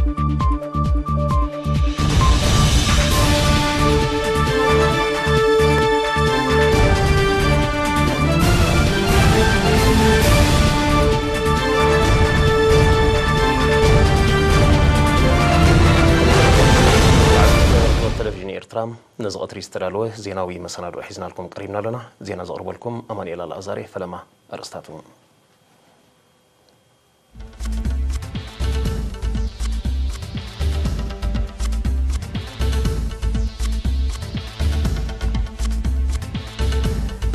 ቴሌቪዥን ኤርትራ ነዚ ቀትሪ ዝተዳለወ ዜናዊ መሰናድኦ ሒዝናልኩም ቀሪብና ኣለና። ዜና ዘቕርበልኩም ኣማኑኤል ኣልኣዛሬ። ፈለማ ኣርእስታቱ።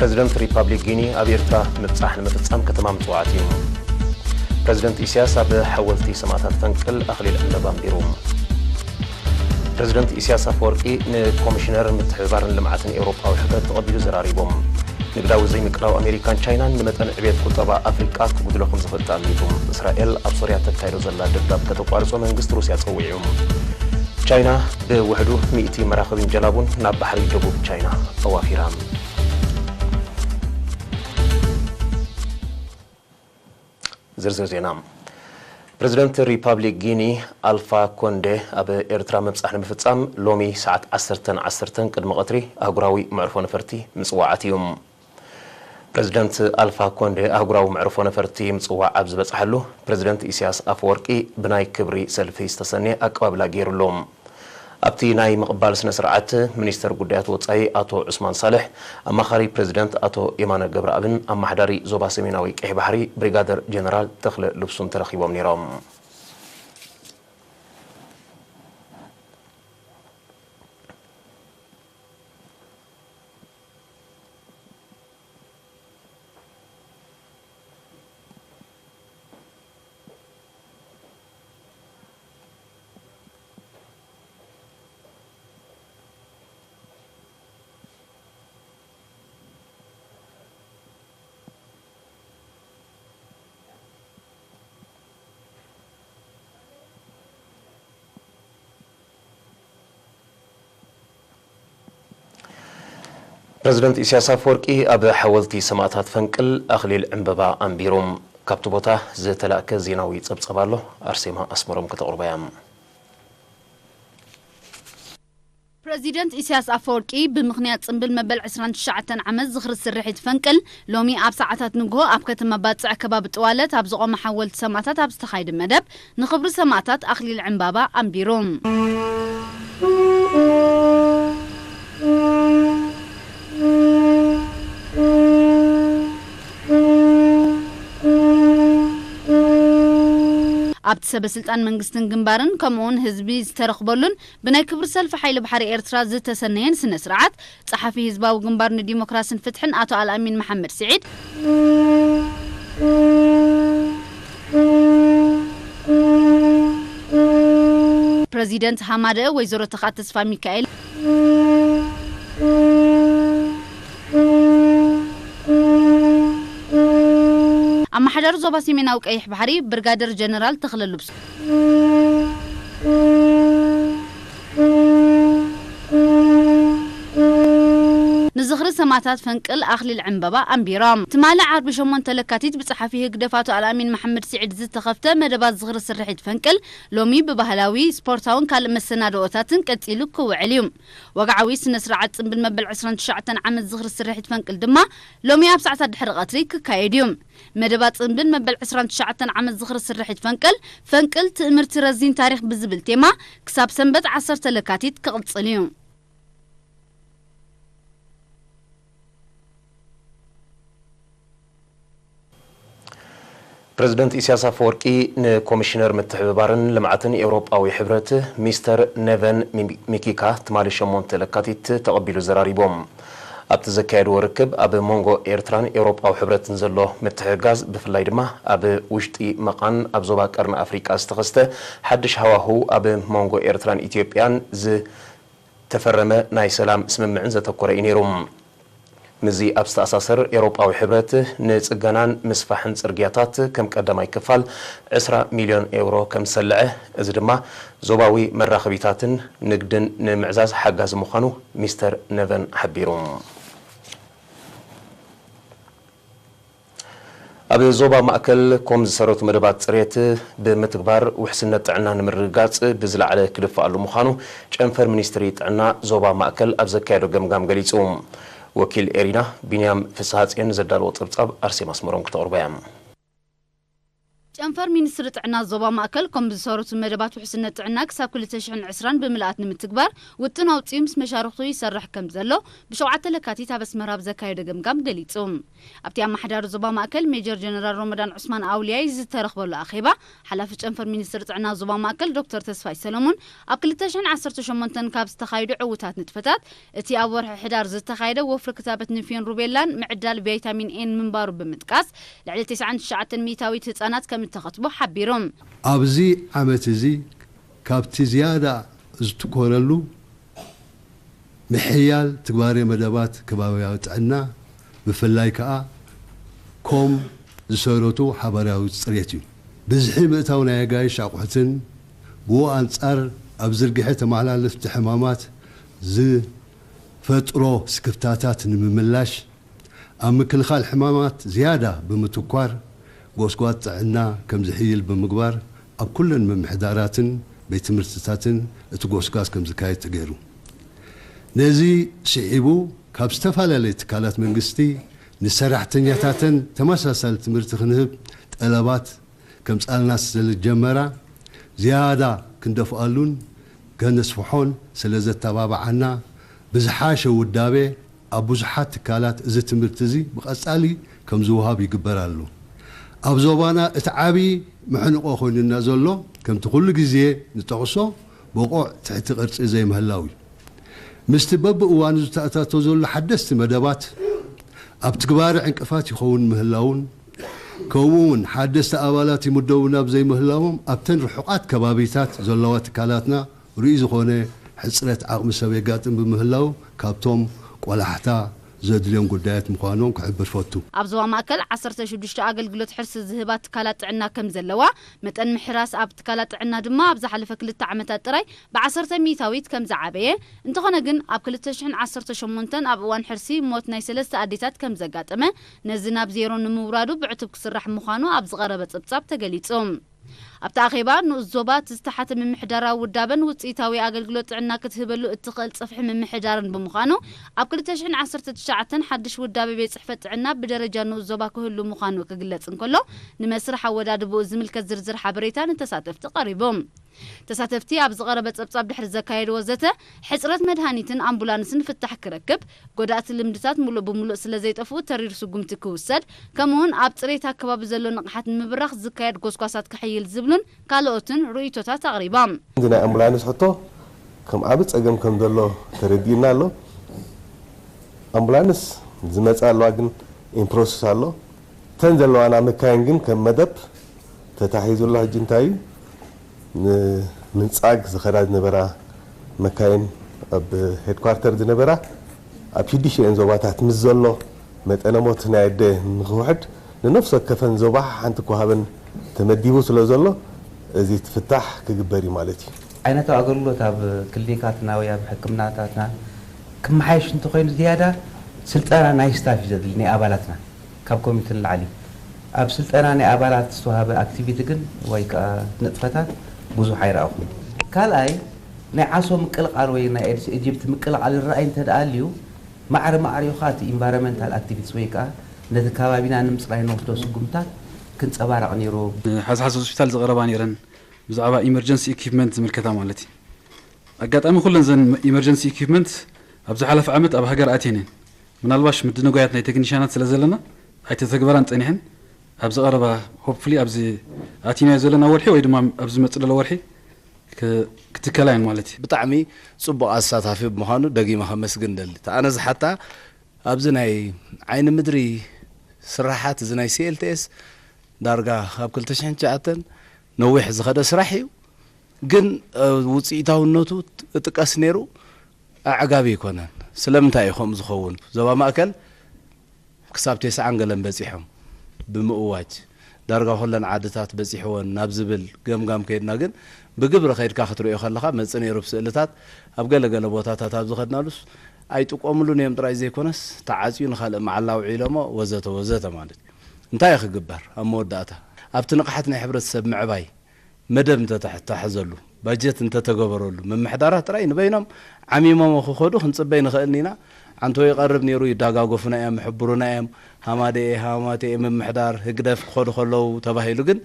ፕረዚደንት ሪፓብሊክ ጊኒ ኣብ ኤርትራ ምብጻሕ ንምፍጻም ከተማ ምጽዋዕት እዩ። ፕረዚደንት ኢሳያስ ኣብ ሓወልቲ ሰማእታት ፈንቅል ኣኽሊል ዕምበባ ኣንቢሩ። ፕረዚደንት ኢሳያስ ኣፈወርቂ ንኮሚሽነር ምትሕብባርን ልምዓትን ኤውሮጳዊ ሕብረት ተቐቢሉ ዘራሪቦም። ንግዳዊ ዘይምቅራብ ኣሜሪካን ቻይናን ንመጠን ዕብየት ቁጠባ ኣፍሪቃ ክጉድሎ ከም ዝኽእል ተኣሚቱ። እስራኤል ኣብ ሶርያ ተካይዶ ዘላ ደብዳብ ከተቋርጾ መንግስቲ ሩስያ ጸዊዑ። ቻይና ብውሕዱ ሚእቲ መራኽብን ጀላቡን ናብ ባሕሪ ደቡብ ቻይና ኣዋፊራ። ዝርዝር ዜና። ፕረዚደንት ሪፓብሊክ ጊኒ ኣልፋ ኮንዴ ኣብ ኤርትራ ምብጻሕ ንምፍጻም ሎሚ ሰዓት ዓሰርተን ዓሰርተን ቅድሚ ቀትሪ ኣህጉራዊ መዕርፎ ነፈርቲ ምጽዋዓት እዩ። ፕረዚደንት ኣልፋ ኮንዴ ኣህጉራዊ መዕርፎ ነፈርቲ ምጽዋዕ ኣብ ዝበጽሓሉ፣ ፕረዚደንት ኢሳያስ ኣፈወርቂ ብናይ ክብሪ ሰልፊ ዝተሰነየ ኣቀባብላ ገይሩሎም። ኣብቲ ናይ ምቕባል ስነ ስርዓት፣ ሚኒስተር ጉዳያት ወጻኢ ኣቶ ዑስማን ሳልሕ፣ ኣማኻሪ ፕረዚደንት ኣቶ የማነ ገብረኣብን ኣመሓዳሪ ዞባ ሰሜናዊ ቀይሕ ባሕሪ ብሪጋደር ጀነራል ተኽለ ልብሱን ተረኺቦም ነይሮም። ፕረዚደንት ኢሳያስ ኣፈወርቂ ኣብ ሓወልቲ ሰማእታት ፈንቅል ኣኽሊል ዕምበባ ኣንቢሩ። ካብቲ ቦታ ዝተላእከ ዜናዊ ጸብጻብ ኣሎ፣ ኣርሴማ ኣስመሮም ከተቕርቦ እያ። ፕረዚደንት ኢሳያስ ኣፈወርቂ ብምኽንያት ጽምብል መበል ዕስራን ትሽዓተን ዓመት ዝኽሪ ስርሒት ፈንቅል፣ ሎሚ ኣብ ሰዓታት ንግሆ ኣብ ከተማ ባጽዕ ከባቢ ጥዋለት ኣብ ዝቖመ ሓወልቲ ሰማእታት ኣብ ዝተኻየደ መደብ፣ ንኽብሪ ሰማእታት ኣኽሊል ዕምባባ ኣንቢሩ። ኣብቲ ሰበ ስልጣን መንግስትን ግንባርን ከምኡውን ህዝቢ ዝተረኽበሉን ብናይ ክብሪ ሰልፊ ሓይሊ ባሕሪ ኤርትራ ዝተሰነየን ስነ ስርዓት፣ ጸሓፊ ህዝባዊ ግንባር ንዲሞክራስን ፍትሕን ኣቶ ኣልኣሚን መሓመድ ስዒድ፣ ፕረዚደንት ሃማደአ ወይዘሮ ተኽኣ ተስፋ ሚካኤል፣ ኣመሓዳሪ ዞባ ሰሜናዊ ቀይሕ ባሕሪ ብርጋደር ጀነራል ተኽለ ልብሱ፣ ንዝኽሪ ሰማእታት ፈንቅል ኣኽሊል ዕምበባ ኣንቢሮም። ትማሊ ዓርቢ ሸሞንተ ለካቲት ብጸሓፊ ህግደፍ ኣቶ ኣልኣሚን መሓመድ ስዒድ ዝተኸፍተ መደባት ዝኽሪ ስርሒት ፈንቅል ሎሚ ብባህላዊ፣ ስፖርታውን ካልእ መሰናድኦታትን ቀጺሉ ክውዕል እዩ። ወግዓዊ ስነ ስርዓት ጽምብል መበል ዕስራን ትሽዓተን ዓመት ዝኽሪ ስርሒት ፈንቅል ድማ ሎሚ ኣብ ሰዓታት ድሕሪ ቀትሪ ክካየድ እዩ። መደባት ጽምብል መበል ዕስራን ትሽዓተን ዓመት ዝኽሪ ስርሒት ፈንቅል፣ ፈንቅል ትእምርቲ ረዚን ታሪኽ ብዝብል ቴማ ክሳብ ሰንበት ዓሰርተ ለካቲት ክቕጽል እዩ። ፕረዚደንት ኢሳያስ ኣፈወርቂ ንኮሚሽነር ምትሕብባርን ልምዓትን ኤውሮጳዊ ሕብረት ሚስተር ኔቨን ሚ-፣ ሚኪካ ትማሊ ሸሞንተ ለካቲት ተቐቢሉ ዘራሪቦም። ኣብቲ ዘካየድዎ ርክብ፣ ኣብ መንጎ ኤርትራን ኤውሮጳዊ ሕብረትን ዘሎ ምትሕግጋዝ፣ ብፍላይ ድማ ኣብ ውሽጢ መቓን ኣብ ዞባ ቀርኒ ኣፍሪቃ ዝተኸስተ ሓድሽ ሃዋህው፣ ኣብ መንጎ ኤርትራን ኢትዮጵያን ዝተፈረመ ናይ ሰላም ስምምዕን ዘተኮረ እዩ ነይሩ። ምስዚ ኣብ ዝተኣሳሰር፣ ኤውሮጳዊ ሕብረት ንጽገናን ምስፋሕን ጽርግያታት ከም ቀዳማይ ክፋል ዕስራ ሚልዮን ኤውሮ ከም ዝሰልዐ፣ እዚ ድማ ዞባዊ መራኸቢታትን ንግድን ንምዕዛዝ ሓጋዚ ምዃኑ ሚስተር ነቨን ሓቢሩ። ኣብ ዞባ ማእከል ኮም ዝሰረቱ መደባት ጽሬት ብምትግባር ውሕስነት ጥዕና ንምርግጋጽ ብዝለዓለ ክድፋኣሉ ምዃኑ ጨንፈር ሚኒስትሪ ጥዕና ዞባ ማእከል ኣብ ዘካየዶ ገምጋም ገሊጹ። ወኪል ኤሪና ቢንያም ፍስሃጽዮን ዘዳለዎ ጸብጻብ ኣርሴማ ኣስመሮም ክተቕርቦ እያ። ጨንፈር ሚኒስትሪ ጥዕና ዞባ ማእከል ኮም ዝሰረቱ መደባት ውሕስነት ጥዕና ክሳብ ክልተ ሽሕን ዕስራን ብምልኣት ንምትግባር ውጥን ኣውጺኡ ምስ መሻርኽቱ ይሰርሕ ከም ዘሎ ብሸውዓተ ለካቲት ኣብ ኣስመራ ኣብ ዘካየዶ ገምጋም ገሊጹ። ኣብቲ ኣመሓዳሪ ዞባ ማእከል ሜጀር ጀነራል ሮመዳን ዑስማን ኣውልያይ ዝተረኽበሉ ኣኼባ፣ ሓላፊ ጨንፈር ሚኒስትሪ ጥዕና ዞባ ማእከል ዶክተር ተስፋይ ሰለሙን፣ ኣብ ክልተ ሽሕን ዓሰርተ ሸሞንተን ካብ ዝተኻየዱ ዕዉታት ንጥፈታት፣ እቲ ኣብ ወርሒ ሕዳር ዝተኻየደ ወፍሪ ክታበት ንፍዮን ሩቤላን ምዕዳል ቫይታሚን ኤን ምንባሩ ብምጥቃስ፣ ልዕሊ ተስዓን ትሽዓተን ሚእታዊት ህጻናት ከም እተኸትቡ ሓቢሩ። ኣብዚ ዓመት እዚ ካብቲ ዝያዳ ዝትኮረሉ ምሕያል ትግባሬ መደባት ከባብያዊ ጥዕና፣ ብፍላይ ከኣ ኮም ዝሰረቱ ሓባራዊ ጽሬት እዩ። ብዝሒ ምእታው ናይ ኣጋይሽ ኣቑሑትን ብኡ ኣንጻር ኣብ ዝርግሐ ተመሓላለፍቲ ሕማማት ዝፈጥሮ ስክፍታታት ንምምላሽ፣ ኣብ ምክልኻል ሕማማት ዝያዳ ብምትኳር፣ ጎስጓስ ጥዕና ከም ዝሕይል ብምግባር፣ ኣብ ኩለን ምምሕዳራትን ቤት ትምህርትታትን እቲ ጎስጓስ ከም ዝካየድ ተገይሩ። ነዚ ስዒቡ፣ ካብ ዝተፈላለዩ ትካላት መንግስቲ ንሰራሕተኛታተን ተመሳሳሊ ትምህርቲ ክንህብ ጠለባት ከምጻልና ስለ ዝጀመራ፣ ዝያዳ ክንደፍኣሉን ከነስፍሖን ስለ ዘተባብዓና፣ ብዝሓሸ ውዳቤ ኣብ ብዙሓት ትካላት እዚ ትምህርቲ እዚ ብቐጻሊ ከም ዝወሃብ ይግበር ኣሎ። ኣብ ዞባና እቲ ዓቢ መሕንቆ ኮይኑና ዘሎ፣ ከምቲ ኩሉ ግዜ ንጠቕሶ፣ ብቑዕ ትሕቲ ቅርጺ ዘይምህላው እዩ። ምስቲ በብእዋኑ ዝተኣታቶ ዘሎ ሓደስቲ መደባት፣ ኣብ ትግባረ ዕንቅፋት ይኸውን ምህላውን፣ ከምኡ እውን ሓደስቲ ኣባላት ይምደቡ ናብ ዘይምህላዎም፣ ኣብተን ርሑቓት ከባቢታት ዘለዋ ትካላትና ርኡይ ዝኾነ ሕጽረት ዓቕሚ ሰብ የጋጥም ብምህላው፣ ካብቶም ቆላሕታ ዘድልዮም ጉዳያት ምዃኖም ክሕብር ፈቱ። ኣብ ዞባ ማእከል ዓሰርተ ሽዱሽተ ኣገልግሎት ሕርሲ ዝህባ ትካላት ጥዕና ከም ዘለዋ፣ መጠን ምሕራስ ኣብ ትካላት ጥዕና ድማ ኣብ ዝሓለፈ ክልተ ዓመታት ጥራይ ብዓሰርተ ሚእታዊት ከም ዝዓበየ፣ እንተኾነ ግን ኣብ ክልተ ሽሕን ዓሰርተ ሸሞንተን ኣብ እዋን ሕርሲ ሞት ናይ ሰለስተ ኣዴታት ከም ዘጋጠመ፣ ነዚ ናብ ዜሮ ንምውራዱ ብዕቱብ ክስራሕ ምዃኑ ኣብ ዝቐረበ ጸብጻብ ተገሊጹ። ኣብቲ ኣኼባ፣ ንኡስ ዞባ እቲ ዝተሓተ ምምሕዳራዊ ውዳበን ውጽኢታዊ ኣገልግሎት ጥዕና ክትህበሉ እትኽእል ጽፍሒ ምምሕዳርን ብምዃኑ፣ ኣብ ክልተ ሽሕን ዓሰርተ ትሽዓተን ሓድሽ ውዳበ ቤት ጽሕፈት ጥዕና ብደረጃ ንኡስ ዞባ ክህሉ ምዃኑ ክግለጽ እንከሎ፣ ንመስርሕ ኣወዳድብኡ ዝምልከት ዝርዝር ሓበሬታ ንተሳተፍቲ ቀሪቡ። ተሳተፍቲ ኣብ ዝቐረበ ጸብጻብ ድሕሪ ዘካየድዎ ዘተ፣ ሕጽረት መድሃኒትን ኣምቡላንስን ፍታሕ ክረክብ፣ ጎዳእቲ ልምድታት ምሉእ ብምሉእ ስለ ዘይጠፍኡ ተሪር ስጉምቲ ክውሰድ፣ ከምኡውን ኣብ ጽሬት ኣከባቢ ዘሎ ንቕሓት ንምብራኽ ዝካየድ ጎስጓሳት ክሕይል ዝብሉን ካልኦትን ርእይቶታት ኣቕሪቦም። እዚ ናይ ኣምቡላንስ ሕቶ ከም ዓቢ ጸገም ከም ዘሎ ተረዲእና ኣሎ። ኣምቡላንስ ዝመጽእ ኣለዋ፣ ግን ኢን ፕሮሰስ ኣሎ። እተን ዘለዋና መካይን ግን ከም መደብ ተታሒዙ ኣሎ። ሕጂ እንታይ እዩ? ንምንጻግ ዝኸዳ ዝነበራ መካይን፣ ኣብ ሄድኳርተር ዝነበራ፣ ኣብ ሽዱሽተን ዞባታት ምስ ዘሎ መጠነ ሞት ናይ ኣደ ንኽውሕድ፣ ንነፍሲ ወከፈን ዞባ ሓንቲ ክወሃበን ተመዲቡ ስለ ዘሎ፣ እዚ ፍታሕ ክግበር እዩ ማለት እዩ። ዓይነታዊ ኣገልግሎት ኣብ ክሊኒካትና ወይ ኣብ ሕክምናታትና ክመሓየሽ እንተኾይኑ፣ ዝያዳ ስልጠና ናይ ስታፍ እዩ ዘድሊ፣ ናይ ኣባላትና። ካብ ኮሚቴ ንላዕሊ ኣብ ስልጠና ናይ ኣባላት ዝተዋሃበ ኣክቲቪቲ ግን ወይ ከዓ ንጥፈታት ብዙሕ ኣይረኣኹን። ካልኣይ፣ ናይ ዓሶ ምቅልቃል ወይ ናይ ኤድስ ኢጅፕት ምቅልቃል ይረኣይ እንተ ደኣ ኣልዩ፣ ማዕረ ማዕሪኡ ከዓ እቲ ኢንቫይሮንመንታል ኣክቲቪቲስ ወይ ከዓ ነቲ ከባቢና ንምፅራይ ንወስዶ ስጉምታት ክንፀባረቕ ነይሩ። ሓሳሓስ ሆስፒታል ዝቐረባ ነይረን፣ ብዛዕባ ኢመርጀንሲ ኢኩፕመንት ዝምልከታ ማለት እዩ። ኣጋጣሚ ኩለን ዘን ኢመርጀንሲ ኢኩፕመንት ኣብ ዝሓለፈ ዓመት ኣብ ሃገር ኣትየን እየን። ምናልባሽ ምድንጓያት ናይ ቴክኒሽያናት ስለ ዘለና ኣይተተግበራን ጸኒሐን። ኣብ ዝቐረባ፣ ሆፕፉሊ ኣብዚ ኣቲናዮ ዘለና ወርሒ ወይ ድማ ኣብ ዝመጽእ ዘሎ ወርሒ ክ-፣ ክትከላ እየን ማለት እዩ። ብጣዕሚ ጽቡቕ ኣሳታፊ ብምዃኑ ደጊመ ከመስግን ደሊ። እታ ኣነ ዝሓታ ኣብዚ ናይ ዓይኒ ምድሪ ስራሓት እዚ ናይ ሲኤልቲኤስ ዳርጋ ካብ ክልተ ሽሕን ትሽዓተን ነዊሕ ዝኸደ ስራሕ እዩ። ግን፣ እ፣ ውጽኢታውነቱ እጥቀስ ነይሩ ኣዕጋቢ ኣይኮነን። ስለምንታይ እዩ ከምኡ ዝኸውን? ዞባ ማእከል ክሳብ ተስዓን ገለን በጺሖም ብምእዋጅ፣ ዳርጋ ኩለን ዓድታት በጺሕወን ናብ ዝብል ገምጋም ከይድና፣ ግን ብግብሪ ከይድካ ክትርእዮ ከለኻ መጽእ ነይሩ ብስእልታት ኣብ ገለ ገለ ቦታታት ኣብ ዝኸድናሉስ ኣይጥቀሙሉን እዮም ጥራይ ዘይኮነስ ተዓጽዩ ንኻልእ መዓላ ኣውዒሎሞ ወዘተ ወዘተ ማለት እዩ። እንታይ እዩ ክግበር? ኣብ መወዳእታ ኣብቲ ንቕሓት ናይ ሕብረተሰብ ምዕባይ መደብ እንተተተሓዘሉ፣ ባጀት እንተተገበረሉ፣ ምምሕዳራት ጥራይ ንበይኖም ዓሚሞሞ ክኸዱ ክንጽበይ ንኽእልን ኢና። ዓንቶ ይቐርብ ነይሩ፣ ይዳጋገፉና እዮም፣ ይሕብሩና እዮም። ሃማደኤ፣ ሃማቴ፣ ምምሕዳር ህግደፍ ክኸዱ ከለዉ ተባሂሉ ግን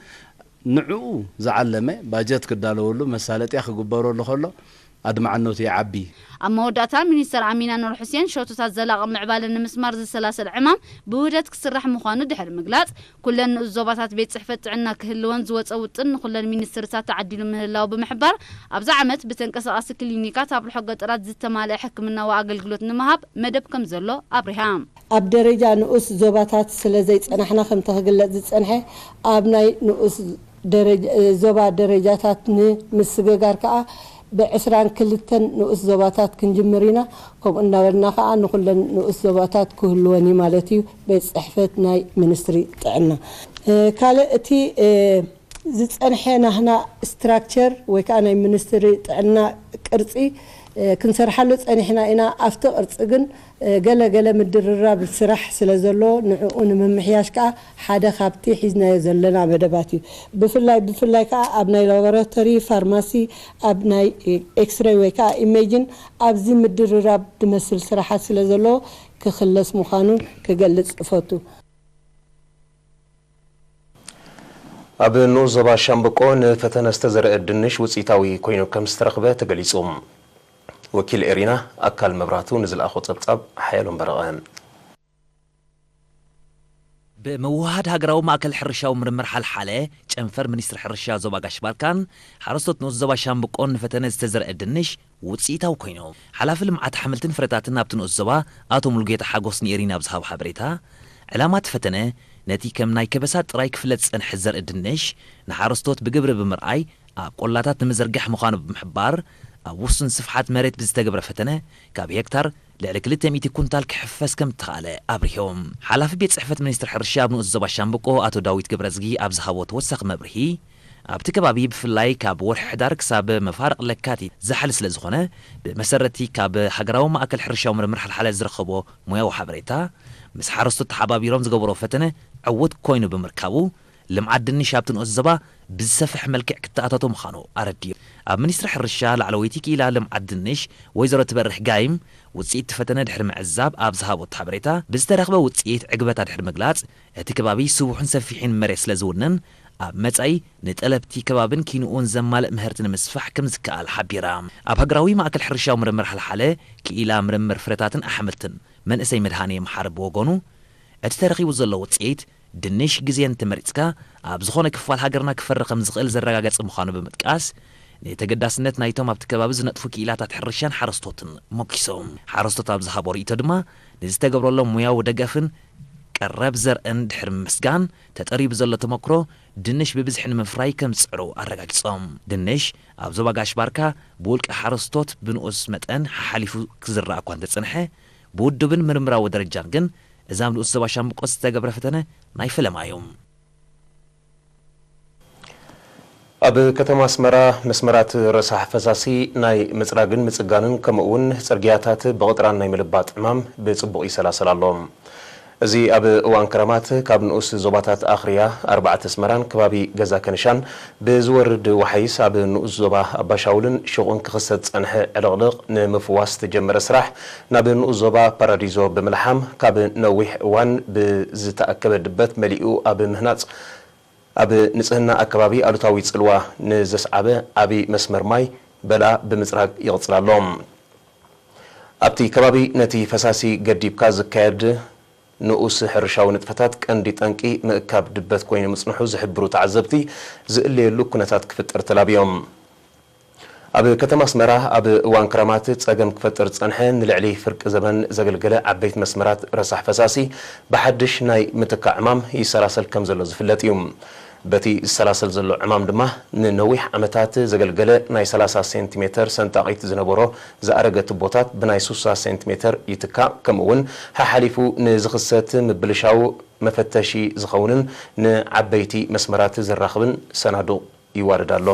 ንዕኡ ዝዓለመ ባጀት ክዳለወሉ፣ መሳለጥያ ክግበረሉ ከሎ ኣድማዕነቱ ይዓቢ። ኣብ መወዳእታ ሚኒስተር ኣሚና ኑር ሑሴን ሸቶታት ዘላቒ ምዕባለ ንምስማር ዝሰላሰል ዕማም ብውህደት ክስራሕ ምዃኑ ድሕሪ ምግላጽ፣ ኩለን ንኡስ ዞባታት ቤት ጽሕፈት ጥዕና ክህልወን ዝወጸ ውጥን ንኹለን ሚኒስትርታት ተዓዲሉ ምህላው ብምሕባር፣ ኣብዚ ዓመት ብተንቀሳቓሲ ክሊኒካት ኣብ ርሑቕ ገጠራት ዝተማልአ ሕክምናዊ ኣገልግሎት ንምሃብ መደብ ከም ዘሎ ኣብሪሃ። ኣብ ደረጃ ንኡስ ዞባታት ስለ ዘይጸናሕና፣ ከምቲ ክግለጽ ዝጸንሐ፣ ኣብ ናይ ንኡስ ደረጃ፣ ዞባ ደረጃታት ንምስግጋር ከኣ ብዕስራን ክልተን ንኡስ ዞባታት ክንጅምር ኢና። ከምኡ እናበልና ከኣ ንኹለን ንኡስ ዞባታት ክህልወን እዩ ማለት እዩ፣ ቤት ጽሕፈት ናይ ሚኒስትሪ ጥዕና። እ፣ ካልእ እቲ፣ እ፣ ዝጸንሐ ናህና ስትራክቸር ወይ ከኣ ናይ ሚኒስትሪ ጥዕና ቅርጺ፣ እ፣ ክንሰርሓሉ ጸኒሕና ኢና። ኣብቲ ቅርጺ ግን፣ እ፣ ገለ ገለ ምድርራብ ስራሕ ስለ ዘሎ፣ ንዕኡ ንምምሕያሽ ከኣ ሓደ ካብቲ ሒዝናዮ ዘለና መደባት እዩ። ብፍላይ፣ ብፍላይ ከኣ ኣብ ናይ ላቦራቶሪ፣ ፋርማሲ፣ ኣብ ናይ ኤክስሬይ ወይ ከኣ ኢሜጅን ኣብዚ ምድርራብ ዝመስል ስራሓት ስለ ዘሎ ክኽለስ ምዃኑ ክገልጽ እፈቱ። ኣብ ንኡስ ዞባ ሻምብቆ ንፈተነ ዝተዘርአ ድንሽ ውፅኢታዊ ኮይኑ ከም ዝተረኽበ ተገሊጹ። ወኪል ኤሪና ኣካል መብራህቱ ንዝለኣኾ ጸብጻብ ሓየሎም በረቐ። ብምውህሃድ ሃገራዊ ማእከል ሕርሻዊ ምርምር ሓልሓለ፣ ጨንፈር ሚኒስትሪ ሕርሻ ዞባ ጋሽ ባርካን ሓረስቶት ንኡስ ዞባ ሻምብቆን ንፈተነ ዝተዘርአ ድንሽ ውፅኢታዊ ኮይኑ። ሓላፊ ልምዓት ኣሕምልትን ፍረታትን ኣብቲ ንኡስ ዞባ ኣቶ ሙሉጌታ ሓጎስ ንኤሪና ኣብ ዝሃቦ ሓበሬታ፣ ዕላማ እቲ ፈተነ ነቲ ከም ናይ ከበሳ ጥራይ ክፍለጥ ዝጸንሐ ዘርኢ ድንሽ ንሓረስቶት ብግብሪ ብምርኣይ ኣብ ቆላታት ንምዝርጋሕ ምዃኑ ብምሕባር፣ ኣብ ውሱን ስፍሓት መሬት ብዝተገብረ ፈተነ ካብ ሄክታር ልዕሊ ክልተ ሚእቲ ኩንታል ክሕፈስ ከም እተኻእለ ኣብሪሆም። ሓላፊ ቤት ጽሕፈት ሚኒስትሪ ሕርሻ ኣብ ንኡስ ዞባ ሻምብቆ ኣቶ ዳዊት ገብረዝጊ ኣብ ዝሃቦ ተወሳኺ መብርሂ፣ ኣብቲ ከባቢ ብፍላይ ካብ ወርሒ ሕዳር ክሳብ መፋርቕ ለካቲት ዛሕሊ ስለ ዝኾነ፣ ብመሰረቲ ካብ ሃገራዊ ማእከል ሕርሻዊ ምርምር ሓልሓለ ዝረኸቦ ሞያዊ ሓበሬታ፣ ምስ ሓረስቶት ተሓባቢሮም ዝገበሮ ፈተነ ዕዉት ኮይኑ ብምርካቡ፣ ልምዓት ድንሽ ኣብቲ ንኡስ ዞባ ብዝሰፍሕ መልክዕ ክተኣታቶ ምዃኑ ኣረዲኡ። ኣብ ሚኒስትሪ ሕርሻ ላዕለወይቲ ክኢላ ልምዓት ድንሽ ወይዘሮ ትበርሕ ጋይም፣ ውፅኢት እቲ ፈተነ ድሕሪ ምዕዛብ ኣብ ዝሃቦት ሓበሬታ፣ ብዝተረኽበ ውፅኢት ዕግበታ ድሕሪ ምግላፅ፣ እቲ ከባቢ ስቡሕን ሰፊሕን መሬት ስለ ዝውንን፣ ኣብ መጻኢ ንጠለብቲ ከባብን ኪንኡን ዘማልእ ምህርቲ ንምስፋሕ ከም ዝከኣል ሓቢራ። ኣብ ሃገራዊ ማእከል ሕርሻዊ ምርምር ሓልሓለ ክኢላ ምርምር ፍረታትን ኣሕምልትን መንእሰይ መድሃኔ መሓሪ ብወገኑ፣ እቲ ተረኺቡ ዘሎ ውጽኢት ድንሽ ግዜ እንተመሪጽካ ኣብ ዝኾነ ክፋል ሃገርና ክፈሪ ከም ዝኽእል ዘረጋገጸ ምዃኑ ብምጥቃስ፣ ንተገዳስነት ናይቶም ኣብቲ ከባቢ ዝነጥፉ ክኢላታት ሕርሻን ሓረስቶትን ሞጊሶም። ሓረስቶት ኣብ ዝሃቦ ርእይቶ ድማ፣ ንዝተገብረሎም ሙያዊ ደገፍን ቀረብ ዘርእን ድሕሪ ምምስጋን፣ ተጠሪቡ ዘሎ ተመክሮ ድንሽ ብብዝሒ ንምፍራይ ከም ዝጽዕሩ ኣረጋጊጾም። ድንሽ ኣብ ዞባ ጋሽ ባርካ ብውልቂ ሓረስቶት ብንኡስ መጠን ሓሓሊፉ ክዝራእ እኳ እንተጸንሐ፣ ብውድብን ምርምራዊ ደረጃን ግን እዚ ኣብ ንኡስ ዞባ ሻምብቆ ዝተገብረ ፈተነ ናይ ፈለማ እዩ። ኣብ ከተማ ኣስመራ መስመራት ረሳሕ ፈሳሲ ናይ ምጽራግን ምጽጋንን ከምኡ እውን ጽርግያታት ብቕጥራን ናይ ምልባጥ ዕማም ብጽቡቕ ይሰላሰል ኣሎ። እዚ ኣብ እዋን ክረማት ካብ ንኡስ ዞባታት ኣኽርያ፣ ኣርባዕተ ኣስመራን ከባቢ ገዛ ከንሻን ብዝወርድ ዋሕይስ ኣብ ንኡስ ዞባ ኣባሻውልን ሹቕን ክኽሰት ዝጸንሐ ዕልቕልቕ ንምፍዋስ ዝተጀመረ ስራሕ ናብ ንኡስ ዞባ ፓራዲዞ ብምልሓም ካብ ነዊሕ እዋን ብዝተኣከበ ድበት መሊኡ ኣብ ምህናጽ ኣብ ንጽህና ኣከባቢ ኣሉታዊ ጽልዋ ንዘስዓበ ዓቢ መስመር ማይ በላ ብምጽራግ ይቕጽል ኣሎ። ኣብቲ ከባቢ ነቲ ፈሳሲ ገዲብካ ዝካየድ ንኡስ ሕርሻዊ ንጥፈታት ቀንዲ ጠንቂ ምእካብ ድበት ኮይኑ ምጽንሑ ዝሕብሩ ተዓዘብቲ፣ ዝእለየሉ ኩነታት ክፍጠር ተላብዮም። ኣብ ከተማ ኣስመራ ኣብ እዋን ክረማት ጸገም ክፈጥር ዝጸንሐ ንልዕሊ ፍርቂ ዘበን ዘገልገለ ዓበይቲ መስመራት ረሳሕ ፈሳሲ ብሓድሽ ናይ ምትካእ ዕማም ይሰላሰል ከም ዘሎ ዝፍለጥ እዩ። በቲ ዝሰላሰል ዘሎ ዕማም ድማ ንነዊሕ ዓመታት ዘገልገለ ናይ ሰላሳ ሴንቲሜተር ሰንጣቒት ዝነበሮ ዝኣረገ ቱቦታት ብናይ ስሳ ሴንቲሜተር ይትካእ፣ ከምኡ እውን ሓሓሊፉ ንዝኽሰት ምብልሻው መፈተሺ ዝኸውንን ንዓበይቲ መስመራት ዘራኽብን ሰናዱቕ ይዋደድ ኣሎ።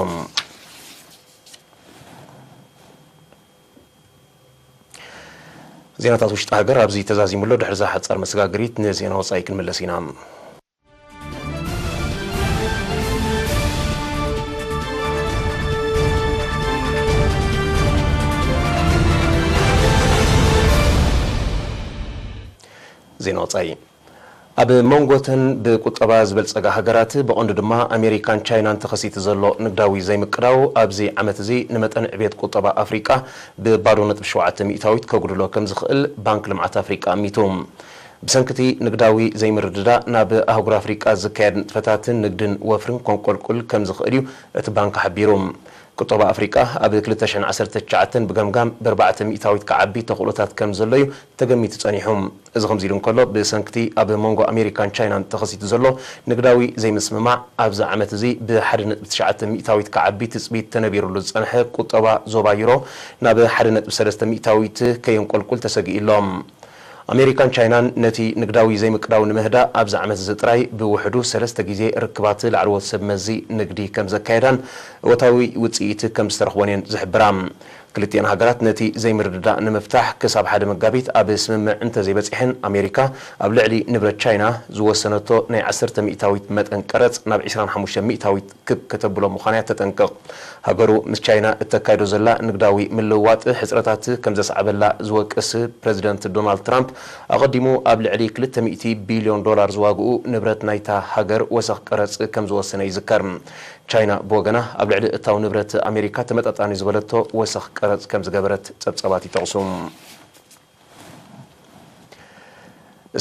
ዜናታት ውሽጢ ሃገር ኣብዚ ተዛዚሙ ኣሎ። ድሕሪ እዛ ሓጻር መሰጋገሪት ንዜና ወጻኢ ክንምለስ ኢና። ዜና ወጻኢ። ኣብ መንጎ እተን ብቁጠባ ዝበልጸጋ ሃገራት፣ ብቐንዱ ድማ ኣሜሪካን ቻይናን ተኸሲቱ ዘሎ ንግዳዊ ዘይምቅዳው፣ ኣብዚ ዓመት እዚ ንመጠን ዕብየት ቁጠባ ኣፍሪቃ ብባዶ ነጥቢ ሸውዓተ ሚእታዊት ከጉድሎ ከም ዝኽእል ባንክ ልምዓት ኣፍሪቃ ኣሚቱ። ብሰንኪ እቲ ንግዳዊ ዘይምርድዳእ፣ ናብ ኣህጉር ኣፍሪቃ ዝካየድ ንጥፈታትን ንግድን ወፍርን ከንቆልቁል ከም ዝኽእል እዩ እቲ ባንክ ሓቢሩ። ቁጠባ ኣፍሪቃ ኣብ ክልተ ሽሕን ዓሰርተ ትሽዓተን ብገምጋም ብኣርባዕተ ሚእታዊት ክዓቢ ተኽእሎታት ከም ዘሎ እዩ ተገሚቱ ጸኒሑ። እዚ ከምዚ ኢሉ እንከሎ፣ ብሰንክቲ ኣብ መንጎ ኣሜሪካን ቻይናን ተኸሲቱ ዘሎ ንግዳዊ ዘይምስምማዕ፣ ኣብዚ ዓመት እዚ ብሓደ ነጥቢ ትሽዓተ ሚእታዊት ክዓቢ ትጽቢት ተነቢሩሉ ዝጸንሐ ቁጠባ ዞባ ዩሮ ናብ ሓደ ነጥቢ ሰለስተ ሚእታዊት ከየንቆልቁል ተሰጊኡ ኣሎ። ኣሜሪካን ቻይናን ነቲ ንግዳዊ ዘይምቅዳው ንምህዳእ ኣብዚ ዓመት እዚ ጥራይ ብውሕዱ ሰለስተ ግዜ ርክባት ላዕለዎት ሰብ መዚ ንግዲ ከም ዘካየዳን እወታዊ ውጽኢት ከም ዝተረኽቦን እየን ዝሕብራ። ክልቲኣን ሃገራት ነቲ ዘይምርድዳእ ንምፍታሕ ክሳብ ሓደ መጋቢት ኣብ ስምምዕ እንተዘይበጺሐን፣ ኣሜሪካ ኣብ ልዕሊ ንብረት ቻይና ዝወሰነቶ ናይ ዓሰርተ ሚእታዊት መጠን ቀረጽ ናብ ዕስራን ሓሙሽተ ሚእታዊት ክብ ከተብሎ ምዃና እያ ተጠንቅቕ። ሃገሩ ምስ ቻይና እተካይዶ ዘላ ንግዳዊ ምልውዋጥ ሕጽረታት ከም ዘስዓበላ ዝወቅስ ፕረዚደንት ዶናልድ ትራምፕ፣ ኣቐዲሙ ኣብ ልዕሊ ክልተ ሚእቲ ቢልዮን ዶላር ዝዋግኡ ንብረት ናይታ ሃገር ወሰኽ ቀረጽ ከም ዝወሰነ ይዝከር። ቻይና ብወገና፣ ኣብ ልዕሊ እታው ንብረት ኣሜሪካ ተመጣጣኒ ዝበለቶ ወሰኽ ቀረጽ ከም ዝገበረት ጸብጻባት ይጠቕሱ።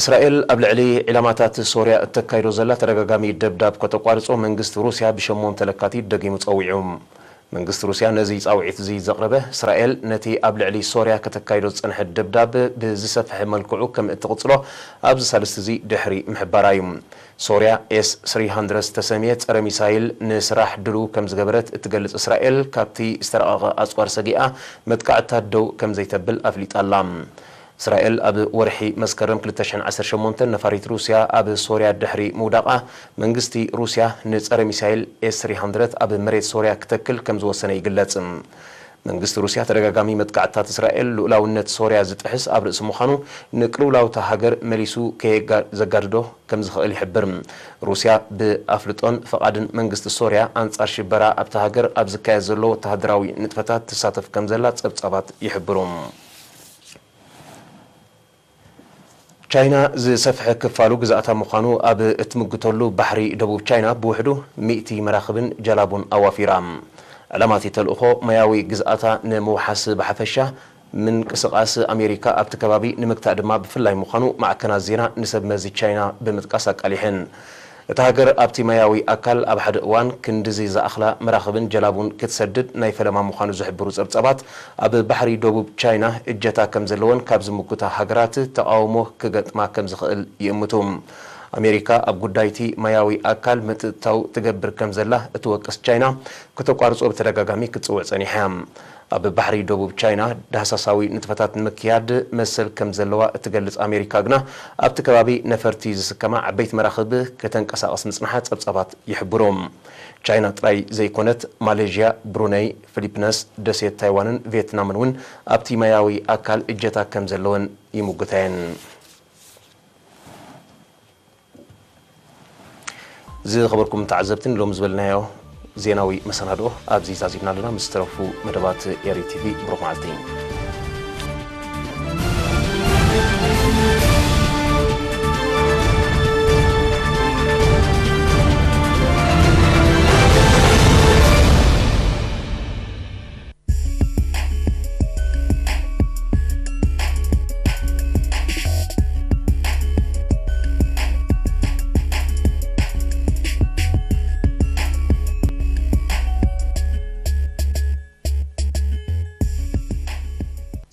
እስራኤል ኣብ ልዕሊ ዒላማታት ሶርያ እተካይዶ ዘላ ተደጋጋሚ ደብዳብ ከተቋርጾ መንግስቲ ሩስያ ብሸሞንተ ለካቲት ደጊሙ ጸዊዑ። መንግስቲ ሩስያ ነዚ ጻውዒት እዚ ዘቕረበ፣ እስራኤል ነቲ ኣብ ልዕሊ ሶርያ ከተካይዶ ዝጸንሐት ደብዳብ ብዝሰፍሐ መልክዑ ከም እትቕጽሎ ኣብዚ ሳልስቲ እዚ ድሕሪ ምሕባራ እዩ። ሶርያ ኤስ ስሪ ሃንድረድ ዝተሰምየ ጸረ ሚሳይል ንስራሕ ድሉው ከም ዝገበረት እትገልጽ እስራኤል፣ ካብቲ ዝተረቐቐ ኣጽዋር ሰጊኣ መጥቃዕትታት ደው ከም ዘይተብል ኣፍሊጣ ኣላ። እስራኤል ኣብ ወርሒ መስከረም ክልተ ሽሕን ዓሰርተ ሸሞንተን ነፋሪት ሩስያ ኣብ ሶርያ ድሕሪ ምውዳቓ፣ መንግስቲ ሩስያ ንጸረ ሚሳይል ኤስ ስሪ ሃንድረድ ኣብ መሬት ሶርያ ክተክል ከም ዝወሰነ ይግለጽ። መንግስቲ ሩስያ ተደጋጋሚ መጥቃዕትታት እስራኤል ልኡላውነት ሶርያ ዝጥሕስ ኣብ ርእሲ ምዃኑ፣ ንቅልውላው እታ ሃገር መሊሱ ከየጋ-፣ ዘጋድዶ ከም ዝኽእል ይሕብር። ሩስያ ብኣፍልጦን ፍቓድን መንግስቲ ሶርያ ኣንጻር ሽበራ ኣብታ ሃገር ኣብ ዝካየድ ዘሎ ወተሃደራዊ ንጥፈታት ትሳተፍ ከም ዘላ ጸብጻባት ይሕብሩ። ቻይና ዝሰፍሐ ክፋሉ ግዝኣታ ምዃኑ ኣብ እትምግተሉ ባሕሪ ደቡብ ቻይና ብውሕዱ ሚእቲ መራኽብን ጀላቡን ኣዋፊራ። ዕላማ እቲ ተልእኾ ማያዊ ግዝኣታ ንምውሓስ ብሓፈሻ፣ ምንቅስቓስ ኣሜሪካ ኣብቲ ከባቢ ንምግታእ ድማ ብፍላይ ምዃኑ ማዕከናት ዜና ንሰብ መዚ ቻይና ብምጥቃስ ኣቃሊሐን። እታ ሃገር ኣብቲ ማያዊ ኣካል ኣብ ሓደ እዋን ክንድዚ ዝኣኽላ መራኽብን ጀላቡን ክትሰድድ ናይ ፈለማ ምዃኑ ዝሕብሩ ጸብጻባት፣ ኣብ ባሕሪ ደቡብ ቻይና እጀታ ከም ዘለወን ካብ ዝምጉታ ሃገራት ተቓውሞ ክገጥማ ከም ዝኽእል ይእምቱ። ኣሜሪካ ኣብ ጉዳይቲ ማያዊ ኣካል ምትእትታው ትገብር ከም ዘላ እትወቅስ ቻይና፣ ከተቋርጾ ብተደጋጋሚ ክትጽውዕ ጸኒሓ እያ። ኣብ ባሕሪ ደቡብ ቻይና ዳህሳሳዊ ንጥፈታት ንምክያድ መሰል ከም ዘለዋ እትገልጽ ኣሜሪካ ግና፣ ኣብቲ ከባቢ ነፈርቲ ዝስከማ ዓበይቲ መራኽብ ከተንቀሳቕስ ምጽንሓ ጸብጻባት ይሕብሩ። ቻይና ጥራይ ዘይኮነት፣ ማሌዥያ፣ ብሩነይ፣ ፊሊፒንስ፣ ደሴት ታይዋንን ቪየትናምን እውን ኣብቲ ማያዊ ኣካል እጀታ ከም ዘለወን ይምጉታ እየን። ዝኸበርኩም ተዓዘብቲ፣ ንሎሚ ዝበልናዮ ዜናዊ መሰናድኦ ኣብዚ ዛዚምና ኣለና። ምስ ዝተረፉ መደባት ኤሪ ቲቪ ብሩኽ መዓልቲ።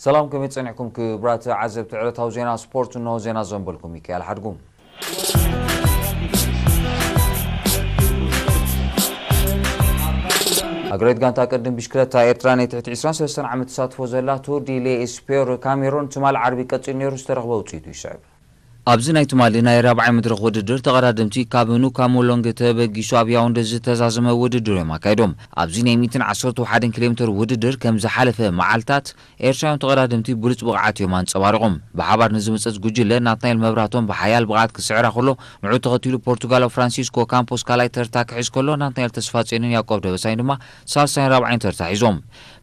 ሰላም፣ ከመይ ጸኒሕኩም ክቡራት ዓዘብቲ ዕለታዊ ዜና ስፖርት? እንሆ ዜና ዘንበልኩም ሚካኤል ሓድጉ። ሃገራዊት ጋንታ ቅድም ብሽክለታ ኤርትራ ናይ ትሕቲ ዕስራን ሰለስተን ዓመት ትሳትፎ ዘላ ቱር ዲ ሌ ኤስፔር ካሜሮን ትማል ዓርቢ ቀጺሉ ነይሩ፣ ዝተረኽበ ውጽኢቱ ይስዕብ። ኣብዚ ናይ ትማሊ ናይ ራብዓይ መድረኽ ውድድር ተቐዳደምቲ ካብ ኑካሙሎንግ ተበጊሱ ኣብ ያውንደ ዝተዛዘመ ውድድር እዮም ኣካይዶም። ኣብዚ ናይ ሚእትን ዓሰርተ ሓደን ኪሎ ሜትር ውድድር ከም ዝሓለፈ መዓልታት ኤርትራውያን ተቐዳደምቲ ብሉጽ ብቕዓት እዮም ኣንጸባሪቖም። ብሓባር ንዝመጸት ጉጅለ ናትናኤል መብራህቶም ብሓያል ብቕዓት ክስዕራ ከሎ፣ ንዕኡ ተኸቲሉ ፖርቱጋላዊ ፍራንሲስኮ ካምፖስ ካልኣይ ተርታ ክሕዝ ከሎ፣ ናትናኤል ተስፋጽዮንን ያዕቆብ ደበሳይን ድማ ሳልሳይን ራብዓይን ተርታ ሒዞም።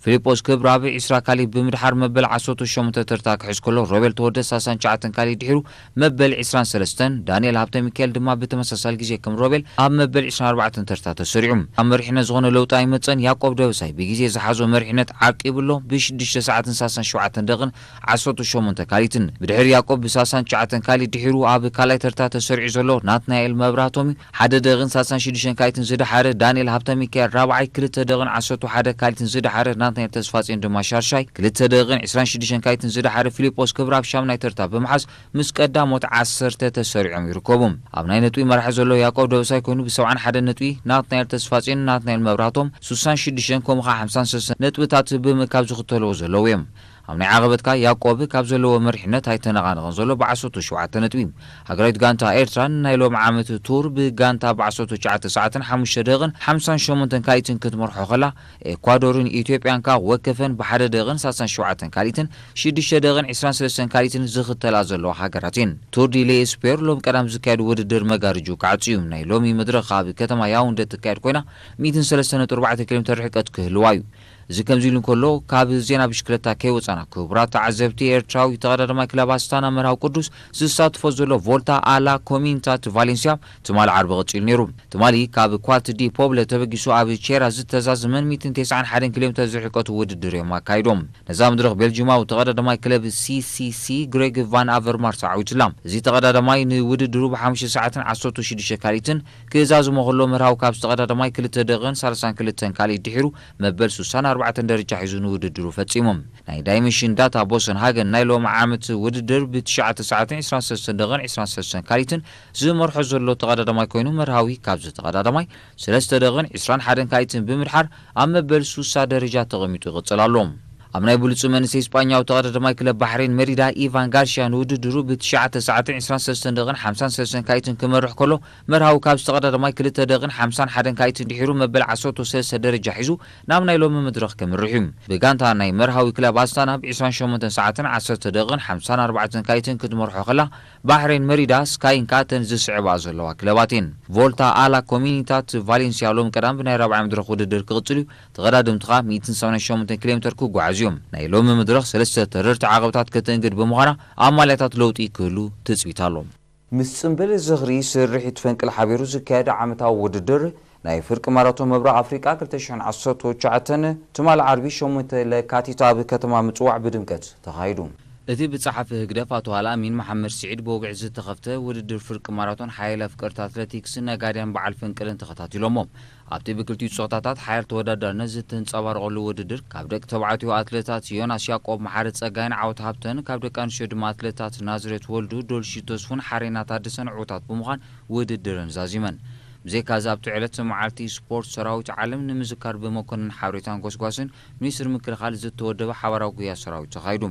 ፊሊጶስ ክብራብ ዕስራ ካሊድ ብምድሓር መበል ዓሰርተ ሸሞንተ ተርታ ክሕዝ ከሎ፣ ሮቤል ተወልደ ሰላሳን ትሽዓተን ካሊድ ድሒሩ መበል ዕስራን ሰለስተን፣ ዳንኤል ሃብተ ሚካኤል ድማ ብተመሳሳሊ ግዜ ከም ሮቤል ኣብ መበል ዕስራን ኣርባዕተን ተርታ ተሰሪዑ። ኣብ መሪሕነት ዝኾነ ለውጢ ኣይመጸን። ያቆብ ደበሳይ ብግዜ ዝሓዞ መሪሕነት ዓቂቡ ኣሎ። ብሽዱሽተ ሰዓትን ሰላሳን ሸውዓተን ደቕን ዓሰርተ ሸሞንተ ካሊትን። ብድሕሪ ያቆብ ብሰላሳን ትሽዓተን ካሊድ ድሒሩ ኣብ ካልኣይ ተርታ ተሰሪዑ ዘሎ ናትናኤል መብራህቶም ሓደ ደቕን ሰላሳን ሽዱሽተን ካሊትን ዝደሓረ ዳንኤል ሃብተ ሚካኤል ራብዓይ፣ ክልተ ደቕን ዓሰርተ ሓደ ካሊትን ዝደሓረ ናትናኤል ተስፋጽዮን ድማ ሻርሻይ፣ ክልተ ደቕን ዕስራን ሽዱሽተን ካሊትን ዝደሓረ ፊሊጶስ ክብራብ ሻምናይ ተርታ ብምሓዝ ምስ ቀዳሞት ዓሰርተ ተሰሪዖም ይርከቡ። ኣብ ናይ ነጥቢ መራሒ ዘሎ ያቆብ ደበሳይ ኮይኑ ብሰብዓን ሓደን ነጥቢ፣ ናትናኤል ተስፋጽዮን፣ ናትናኤል መብራህቶም ሱሳን ሽዱሽተን ከምኡ ኸዓ ሓምሳን ሰለስተን ነጥብታት ብምእካብ ዝኽተልዎ ዘለዉ እዮም። ኣብ ናይ ዓቐበትካ ያቆብ ካብ ዘለዎ መሪሕነት ኣይተነቓነቐን ዘሎ ብዓሰርተ ሸውዓተ ነጥቢ። ሃገራዊት ጋንታ ኤርትራ ናይ ሎሚ ዓመት ቱር ብጋንታ ብዓሰርተ ትሽዓተ ሰዓትን ሓሙሽተ ደቕን ሓምሳን ሸሞንተን ካሊትን ክትመርሖ ከላ፣ ኤኳዶርን ኢትዮጵያን ከኣ ወከፈን ብሓደ ደቕን ሰላሳን ሸውዓተን ካሊትን ሽዱሽተ ደቕን ዕስራን ሰለስተን ካሊትን ዝኽተላ ዘለዋ ሃገራት እየን። ቱር ዲ ሌስፔር ሎም ቀዳም ዝካየድ ውድድር መጋርጁ ክዓጽ እዩ። ናይ ሎሚ መድረኽ ኣብ ከተማ ያውንደ ትካየድ ኮይና፣ ሚእትን ሰለስተን ነጥቢ ኣርባዕተ ኪሎ ሜትር ርሕቀት ክህልዋ እዩ። እዚ ከምዚ ኢሉ እንከሎ፣ ካብ ዜና ብሽክለታ ከይወጻና፣ ክቡራት ተዓዘብቲ፣ ኤርትራዊ ተቐዳዳማይ ክለብ ኣስታና መርሃዊ ቅዱስ ዝሳተፎ ዘሎ ቮልታ ኣላ ኮሚኒታት ቫሌንሲያ ትማሊ ዓርቢ ቀጺሉ ነይሩ። ትማሊ ካብ ኳት ዲ ፖብለ ተበጊሱ ኣብ ቼራ ዝተዛዘመን ሚእትን ተስዓን ሓደን ኪሎ ሜትር ዝርሕቀቱ ውድድር እዮም ኣካይዶም። ነዛ መድረኽ ቤልጂማዊ ተቐዳዳማይ ክለብ ሲ ሲ ሲ ግሬግ ቫን ኣቨርማርት ዓዊቱላ። እዚ ተቐዳዳማይ ንውድድሩ ብሓሙሽተ ሰዓትን ዓሰርተ ሽዱሽተ ካሊትን ክዛዝሞ ከሎ፣ መርሃዊ ካብ ዝተቐዳዳማይ ክልተ ደቕን ሰላሳን ክልተን ካሊት ድሒሩ መበል ሱሳን ኣርባዕተን ደረጃ ሒዙ ንውድድሩ ፈጺሙ። ናይ ዳይመንሽን ዳታ ቦሰን ሃገን ናይ ሎሚ ዓመት ውድድር ብትሽዓተ ሰዓትን ዕስራን ሰለስተን ደቕን ዕስራን ሰለስተን ካሊትን ዝመርሖ ዘሎ ተቐዳዳማይ ኮይኑ፣ መርሃዊ ካብዚ ተቐዳዳማይ ሰለስተ ደቕን ዕስራን ሓደን ካሊትን ብምድሓር ኣብ መበል ሱሳ ደረጃ ተቐሚጡ ይቕጽል ኣሎ። ኣብ ናይ ብሉጽ መንእሰይ ስጳኛዊ ተቐዳዳማይ ክለብ ባሕሬን መሪዳ ኢቫን ጋርሽያ ንውድድሩ ብትሽዓተ ሰዓትን ዕስራን ሰለስተን ደቕን ሓምሳን ሰለስተን ካሊትን ክመርሕ ከሎ፣ መርሃዊ ካብ ዝተቐዳዳማይ ክልተ ደቕን ሓምሳን ሓደን ካሊትን ድሒሩ መበል ዓሰርተ ሰለስተ ደረጃ ሒዙ ናብ ናይ ሎሚ መድረኽ ከምርሕ እዩ። ብጋንታ ናይ መርሃዊ ክለብ ኣስታና ብ ዕስራን ሸሞንተን ሰዓትን ዓሰርተ ደቕን ሓምሳን ኣርባዕተን ካሊትን ክትመርሖ ከላ፣ ባሕሬን መሪዳ ስካይን ከኣ እተን ዝስዕባ ዘለዋ ክለባት እየን። ቮልታ ኣላ ኮሚኒታት ቫሌንሲያ ሎም ቀዳም ብናይ ራብዓይ መድረኽ ውድድር ክቕጽል እዩ። ተቐዳደምቲ ከኣ ሚእትን ሰማንያን ሸሞንተን ኪሎ ሜትር ክጓዓዙ እዮም። ናይ ሎሚ መድረኽ ሰለስተ ተረርቲ ዓቐብታት ከተእንግድ ብምዃና፣ ኣብ ማልያታት ለውጢ ክህሉ ትጽቢት ኣሎ። ምስ ጽምብል ዝኽሪ ስርሒት ፈንቅል ሓቢሩ ዝካየድ ዓመታዊ ውድድር ናይ ፍርቂ ማራቶን ምብራቕ ኣፍሪቃ ክልተ ሽሕን ዓሰርተ ትሽዓተን ትማል ዓርቢ ሸሞንተ ለካቲት ኣብ ከተማ ምጽዋዕ ብድምቀት ተኻይዱ። እቲ ብጸሓፊ ህግደፍ ኣቶ ኣልኣሚን መሓመድ ስዒድ ብወግዒ ዝተኸፍተ ውድድር ፍርቂ ማራቶን ሓያለ ኣፍቀርቲ ኣትሌቲክስን ነጋድያን በዓል ፈንቅልን ተኸታቲሎሞ። ኣብቲ ብክልቲኡ ጾታታት ሓያል ተወዳዳርነት ዝተንጸባረቐሉ ውድድር፣ ካብ ደቂ ተባዕትዮ ኣትሌታት ዮናስ ያዕቆብ፣ መሓሪ ጸጋይን ዓወት ሃብተን፣ ካብ ደቂ ኣንስትዮ ድማ ኣትሌታት ናዝሬት ወልዱ፣ ዶልሺ ተስፉን ሓሬና ታደሰን ዕዉታት ብምዃን ውድድረን ዛዚመን። ብዘይካዚ ኣብቲ ዕለት መዓልቲ ስፖርት ሰራዊት ዓለም ንምዝካር ብመኮንን ሓበሬታን ጎስጓስን ሚኒስትሪ ምክልኻል ዝተወደበ ሓባራዊ ጉያ ሰራዊት ተኻይዱ።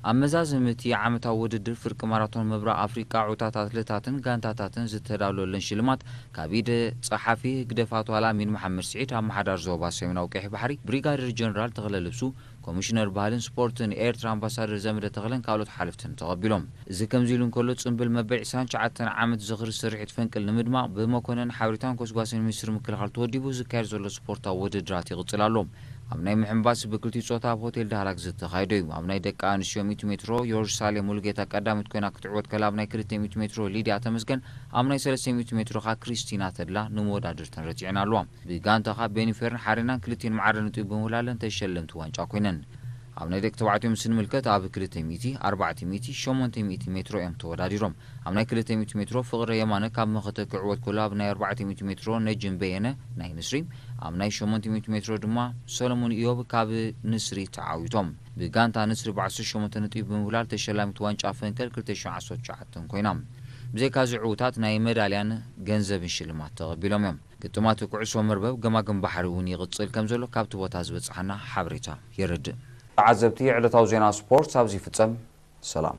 ኣብ መዛዘሚ እቲ ዓመታዊ ውድድር ፍርቂ ማራቶን ምብራቕ ኣፍሪቃ ዕዉታት ኣትሌታትን ጋንታታትን ዝተዳለወለን ሽልማት ካብ ኢድ ጸሓፊ ህግደፍ ኣቶ ኣልኣሚን መሓመድ ስዒድ፣ ኣመሓዳሪ ዞባ ሰሜናዊ ቀይሕ ባሕሪ ብሪጋደር ጀነራል ተኽለ ልብሱ፣ ኮሚሽነር ባህልን ስፖርትን ኤርትራ ኣምባሳደር ዘመደ ተኽለን ካልኦት ሓለፍትን ተቐቢሎም። እዚ ከምዚ ኢሉ እንከሎ፣ ጽምብል መበል ዕስራን ትሽዓተን ዓመት ዝኽሪ ስርሒት ፈንቅል ንምድማቕ ብመኮነን ሓበሬታን ጎስጓስን ሚኒስትሪ ምክልኻል ተወዲቡ ዝካየድ ዘሎ ስፖርታዊ ውድድራት ይቕጽል ኣሎ። ኣብ ናይ ምሕንባስ ብክልቲኡ ጾታ ኣብ ሆቴል ዳህላክ ዝተኻየደ እዩ። ኣብ ናይ ደቂ ኣንስትዮ ሚእቲ ሜትሮ የሩሳሌም ሙሉጌታ ቀዳሚት ኮይና ክትዕወት ከላ፣ ኣብ ናይ ክልተ ሚእቲ ሜትሮ ሊድያ ተመስገን፣ ኣብ ናይ ሰለስተ ሚእቲ ሜትሮ ከኣ ክሪስቲና ተድላ ንመወዳድርተን ረቲዐን ኣለዋ። ብጋንታ ከኣ ቤኒፌርን ሓሬናን ክልቲኤን ማዕረ ነጥቢ ብምውላለን ተሸለምቲ ዋንጫ ኮይነን። ኣብ ናይ ደቂ ተባዕትዮ ምስ ንምልከት፣ ኣብ ክልተ ሚእቲ፣ ኣርባዕተ ሚእቲ፣ ሸሞንተ ሚእቲ ሜትሮ እዮም ተወዳዲሮም። ኣብ ናይ ክልተ ሚእቲ ሜትሮ ፍቕረ የማነ ካብ መኸተ ክዕወት ከሎ፣ ኣብ ናይ ኣርባዕተ ሚእቲ ሜትሮ ነጅም በየነ ናይ ንስሪ፣ ኣብ ናይ ሸሞንተ ሚእቲ ሜትሮ ድማ ሰለሞን ኢዮብ ካብ ንስሪ ተዓዊቶም። ብጋንታ ንስሪ ብዓሰርተ ሸሞንተ ነጥቢ ብምውላል ተሸላሚት ዋንጫ ፈንቅል ክልተ ሽሕን ዓሰርተ ትሽዓተን ኮይና። ብዘይካዚ ዕዉታት ናይ መዳልያን ገንዘብን ሽልማት ተቐቢሎም እዮም። ግጥማት ኩዕሶ መርበብ ገማግም ባሕሪ እውን ይቕጽል ከም ዘሎ ካብቲ ቦታ ዝበጽሓና ሓበሬታ የረድእ። ተዓዘብቲ፣ ዕለታዊ ዜና ስፖርት ኣብዚ ይፍጸም። ሰላም።